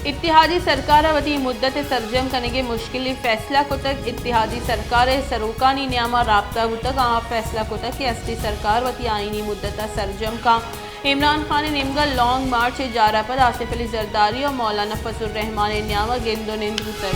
اتحادی سرکار ءَ وتی مدت ءِ سرجم کنگ ءِ مشکلی فیصلہ کتگ۔ اتحادی سرکار ءِ سروکانی نیام ءَ رابطہ بوتگ، آہاں فیصلہ کتگ کہ استی سرکار وتی آئینی مدت ءَ سرجم کن۔ عمران خان ءِ نیمگ ءَ لانگ مارچ ءِ جار ءَ پد آصف علی زرداری ءُ مولانا فضل الرحمان ءِ نیام ءَ گند ءُ نند بوتگ۔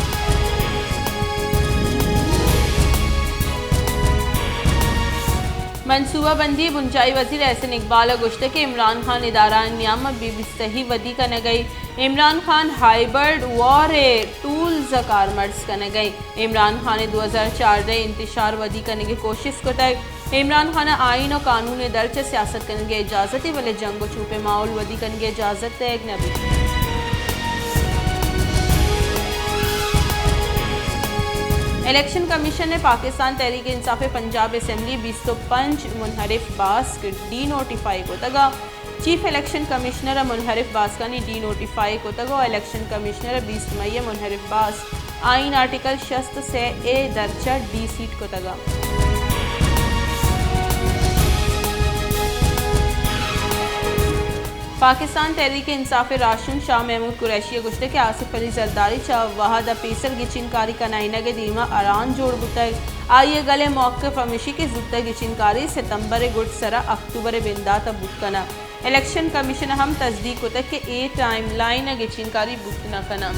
منصوبہ بندی ءِ بنجاہی وزیر احسن اقبال ءَ گوشتگ کہ عمران خان ادارہانی نیام ءَ بے بستہی ودی کنگ ءَ، عمران خان ہائبرڈ وار ءِ ٹولز ءَ کارمرز کنگ ءَ۔ عمران خان ءَ دو ہزار چاردہ ءِ انتشار ودی کنگ ءِ کوشست کتگ۔ عمران خان ءَ آئین ءُ قانون ءِ در چہ سیاست کنگ ءِ اجازت ءَ، بلے جنگ ءُ چوپ ءِ ماحول ودی کنگ ءِ اجازت دئیگ نہ بیت۔ الیکشن کمیشن ءَ پاکستان تحریک انصاف ءِ پنجاب اسمبلی بیست ءُ پنچ منحرف باسک ڈی نوٹیفائی کتگ ءُ چیف الیکشن کمشنر ءَ منحرف باسکانی ڈی نوٹیفائی کتگ ءُ الیکشن کمشنر ءَ بیست مئی ءَ منحرف باسک آئین آرٹیکل شست ءُ سے اے درچہ ڈی سیٹ کتگ۔ پاکستان تحریک انصاف ءِ راہشون شاہ محمود قریشی ءَ گوشتگ کہ آصف علی زرداری چہ وہد ءَ پیسر گچین کاری کنائینگ ءِ دیما اران جوڑ بوتگ۔ آئی ءِ گل ءِ موقف ہمیشی کہ زوتگ گچین کاری ستمبر ءِ گڈ سرا اکتوبر ءِ بندات ءَ بوت کناں۔ الیکشن کمیشن ءَ ہم تصدیق کتگ کہ اے ٹائم لائن ءَ گچین کاری بوت نہ کناں۔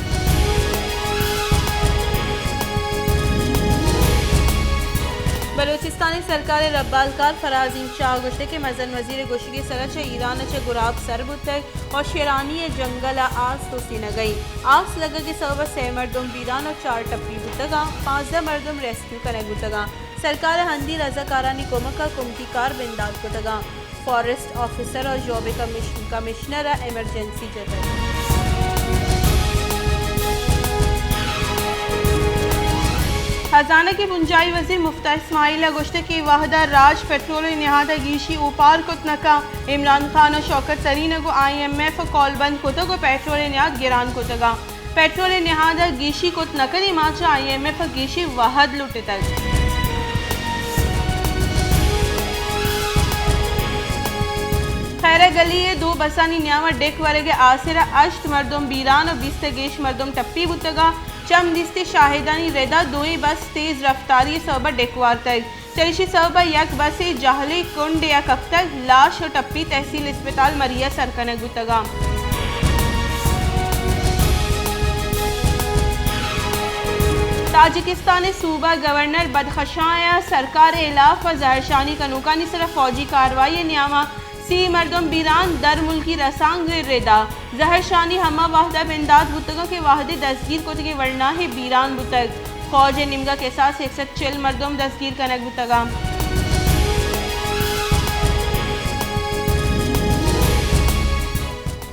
بلوچستان ءِ سرکار ءِ ربالکار فرازین شاہ ءَ گوشتگ کہ مزن وزیر ءِ گوشگ ءِ سرا چہ ایران ءَ چہ گراب سر بوتگ ءُ شیرانی ءِ جنگل ءَ آس توسینگ ءَ اِنت۔ آس لگگ ءِ سبب ءَ سئے مردم بیران ءُ چار ٹپی بوتگ ءُ پانزدہ مردم ریسکیو کنگ بوتگ اَنت۔ سرکار ءَ ہندی رضاکارانی کمک ءَ کمکی کار بندات کتگ اَنت۔ فارسٹ آفیسر ءُ ژوب ءِ کمش-، کمشنر ءَ ایمرجنسی جتگ۔ خزانگ ءِ بنجاہی وزیر مفتاح اسماعیل ءَ گوشتگ کہ اے وہد ءَ راج پٹرول ءِ نہاد ءَ گیشی اوپار کت نہ کنت۔ عمران خان ءُ شوکت ترین ءَ گوں آئی ایم ایف ءَ کول بند کتگ ءُ پٹرول ءِ نہاد گران کتگ اَنت۔ پٹرول ءِ نہاد ءَ گیشی کت نہ کنیں، ما چہ آئی ایم ایف ءَ گیشیں وہد لوٹتگ۔ خیرہ گلی ءِ دو بسانی نیام ءَ ڈیک ورگ ءِ آسر ءَ ہشت مردم بیران ءُ بیست ءَ گیش مردم ٹپی بوتگ اَنت۔ چم دیستی شاہدانی رد ءَ دوئیں بس تیز رفتاری ءِ سبب ءَ ڈیک وارتگ۔ چریشی سبب ءَ یک بس ءِ جہلیں کنڈے ءَ کپتگ، لاش ءُ ٹپی تحصیل اسپتال مری ءَ سر کنگ بوتگ اَنت۔ تاجکستان ءِ صوبہ گورنر بدخشاں ءَ سرکار ءِ ہلاف ءَ زہرشانی کنوکانی سرا فوجی کاروائی ءِ نیام ءَ سی مردم بیران، درملکی رسانک ءِ رد ءَ۔ زہرشانی ہما وہد ءَ بندات بوتگ اَنت کہ وہدے دزگیر کتگیں ورناہے بیران بوتگ۔ فوج ءِ نیمگ ءَ کساس یک سد چل مردم دزگیر کنگ بوتگ اَنت۔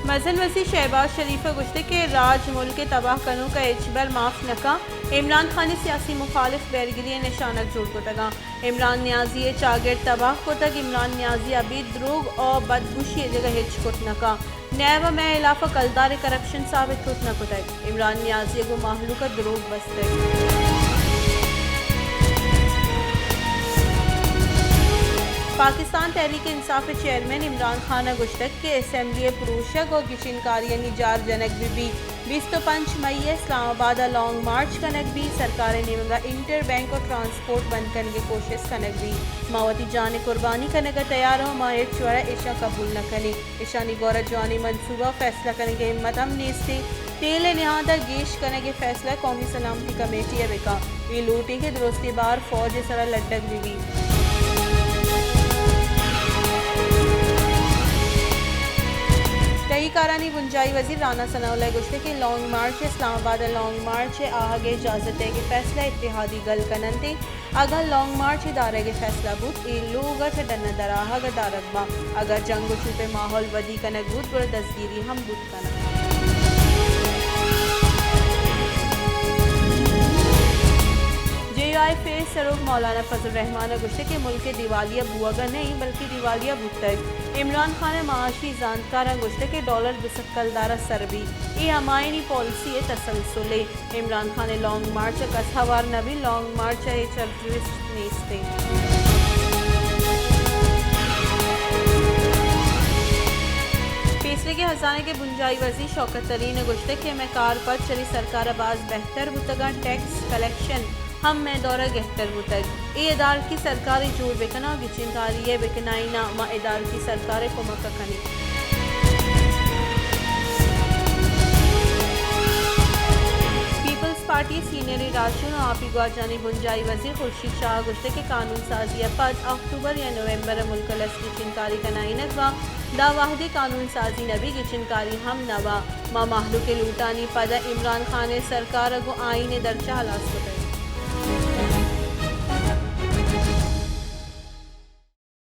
مزن وزیر شہباز شریف ءَ گوشتگ کہ راج ملک ءِ تباہ کنوک ءَ ہچبر معاف نہ کنت۔ عمران خان ءِ سیاسی مخالف بیرگری ءِ نشانگ جوڑ کتگ اَنت۔ عمران نیازی ءِ چاگرد تباہ کتگ۔ عمران نیازی ءَ ابید دروگ ءُ بدگوشی ءِ جاگہ ہچ کت نہ کنت۔ نیب ءَ مئے ہلاف ءَ کلدار ءِ کرپشن ثابت کت نہ کتگ۔ عمران نیازی ءَ گوں مہلوک ءَ دروگ بستگ۔ پاکستان تحریک انصاف ءِ چیئرمین عمران خان ءَ گوشتگ کہ اسمبلی ءِ پروشگ ءُ گچین کاریانی جار جنگ بہ بیت۔ بیست ءُ پنچ مئی ءَ اسلام آباد ءَ لانگ مارچ کنگ بیت، سرکار ءِ نیمگ ءَ انٹر بینک ءُ ٹرانسپورٹ بند کنگ ءِ کوشست کنگ بیت۔ ما وتی جان ءِ قربانی کنگ ءَ تیار اوں، ما ہچ وڑ ءَ ایشاں قبول نہ کنیں۔ ایشانی گور ءَ جوانیں منصوبہ ءُ فیصلہ کنگ ءِ ہمت ہم نیست اِنت۔ تیل ءِ نہاد ءَ گیش کنگ ءِ فیصلہ قومی سلامتی کمیٹی ءَ بہ کنت۔ اے لوٹیں کہ درستیں بار فوج ءِ سرا لڈگ بہ بیت۔ تہی کارانی بنجاہی وزیر رانا ثناء اللہ ءَ گوشتگ کہ لانگ مارچ ءَ، اسلام آباد ءَ لانگ مارچ ءِ آہگ ءِ اجازت دئیگ ءِ فیصلہ اتحادی گل کن اَنت ءُ اگاں لانگ مارچ ءِ دارگ ءِ فیصلہ بوت، اے لوگ ءَ چہ ڈن ءَ در آہگ ءَ دارگ باں۔ اگاں جنگ ءُ چوپ ءِ ماحول ودی کنگ بوت، گڑا دزگیری ہم بوت کناں۔ جے یو آئی ایف ءِ سروک مولانا فضل الرحمان ءَ گوشتگ کہ ملک دیوالیہ بوگ ءَ نہ اِنت، بلکیں دیوالیہ بوتگ۔ عمران خان ءِ معاشی زانتکاراں گوشتگ کہ ڈالر دو سد کلدار ءَ سر بیت۔ اے ہمایانی پالیسی ءِ تسلسلے۔ عمران خان ءِ لانگ مارچ ءَ کس ہوار نہ بیت، لانگ مارچ ءَ ہچ ارزشت نیست اِنت۔ پیسریگیں ہزانگ ءِ بنجاہی وزیر شوکت ترین ءَ گوشتگ کہ مئے کار پد چلی سرکار ءَ باز بہتر بوتگ ءُ ٹیکس کلیکشن ہم مئے دور ءَ گہتر بوتگ۔ اے ادارکی سرکارے جوڑ بہ کناں، گچین کاری ءِ بہ کنائیناں، ما ادارکی سرکار ءِ کمک ءَ کنیں۔ پیپلز پارٹی ءِ سینئر راہشون ءُ آپی گواچنی بنجاہی وزیر خورشید شاہ ءَ گوشتگ کہ قانون سازی ءَ پد اکتوبر یا نومبر ءَ ملک ءِ لس گچین کاری کنائینگ باں، داں وہدے قانون سازی نہ بی، گچین کاری ہم نہ باں۔ ما مہلوک ءِ لوٹانی پد ءَ عمران خان ءِ سرکار ءَ گوں آئین ءِ درچہ ہلاس کتگ۔